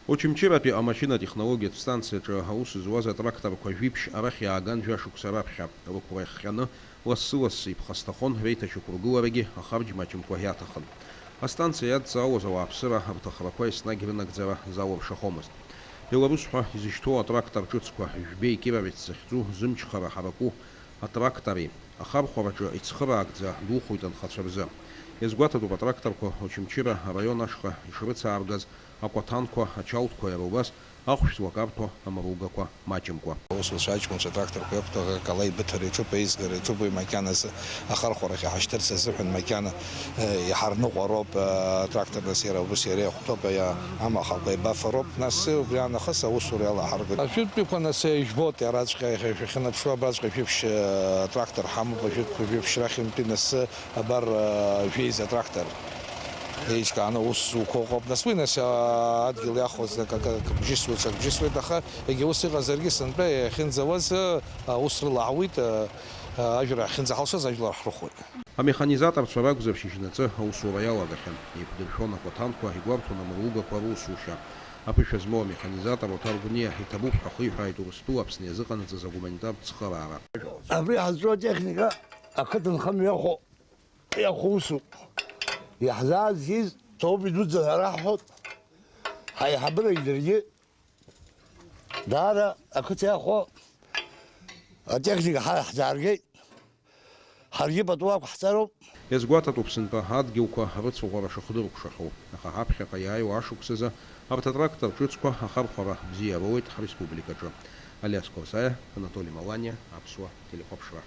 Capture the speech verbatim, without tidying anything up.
Очамчыратәи амашьынатә технологиатә станциаҿы аус зуаз атракторқәа жәиԥшь арахь иааган жәашықәса раԥхьа. Рықәра иахҟьаны, лассы-лассы иԥхасҭахон реиҭашьақәыргыларагьы ахарџь маҷымкәа иаҭахын. Астанциа иадҵаауаз ауааԥсыра рҭахрақәа еснагь рынагӡара залыршахомызт. Беларус ҳәа изышьҭоу атрактор ҿыцқәа Жәбеи Кировец захьӡу зымчхара ҳараку атрактори ахархәараҿы ицхыраагӡа духоит анхацәа рзы. Иазгәаҭатәуп атракторқәа Очамчыра араион ашҟа ишрыцааргаз акәаҭанқәа, ачалтқәа, иара убас ахәшә злакарҭәо амаругақәа маҷымкәа. Аусуцәа аҷкәынцәа атракторқәа иақәтәоу акала ибыҭара иҿуп, еизгара иҿуп, уи макьаназы ахархәарахь иҳашьҭырц азыҳәан макьана, э, иҳарныҟәароуп, э, атрактор нас иара убас иара иахәҭоуп, иа-, амахақәа еибафароуп, нас убри аанахыс аусура иалаҳаргоит. Ажәытәтәиқәа нас ижәбоит иараҵәҟьа, иахьа шәахьынаԥшуа абраҵәҟьа жәиԥшь, э, атрактор ҳамоуп, ажәытәқәа жәиԥшь рахьынтәи нас абар, э, жәеиза атрактор. Еиҿкааны аус зуқәоу ыҟоуп. Нас уи, нас, а, адгьыл иахәоз, акы, акы, акы бжьысуеит, ҽак бжьысуеит, аха егьа ус иҟазаргьы, сынтәа иахьынӡауаз, а, аус рылаҳауеит, а, а, ажәра ахьынӡаҳалшаз ажәлар ҳрыхәоит. Амеханизаторцәа ракәзар шьыжьнаҵы аусура иалагахьан. Еиқәдыршәон акәаҭанқәа, игәарҭон амаругақәа русушьа. Аԥышәа змоу амеханизатор Оҭар Гәниа иҭабуп ҳәа ахиҳәааит Урыстәыла Аԥсны иазыҟанаҵаз агуманитартә цхыраара. Абри ҳазҿу атехника ақыҭанхамҩа иахәо иахусуп. Иаҳзаазгаз ҭоуп идуӡӡан ҳәа раҳҳәоит. Ҳаиҳабырагь даргьы даара ақыҭа иахәо атехника ҳара ҳзааргеит. Ҳаргьы пату ақәҳҵароуп. Иазгәаҭатәуп сынтәа адгьылқәа рыцәаӷәара шыхдыркәшахьоу, аха ҳаԥхьаҟа иааиуа ашықәсазы абарҭ атрактор ҿыцқәа ахархәара бзиа роуеит ҳреспубликаҿы. Алиас Қәарсаиа, Анатоли Маланиа, Аԥсуа телехәаԥшра.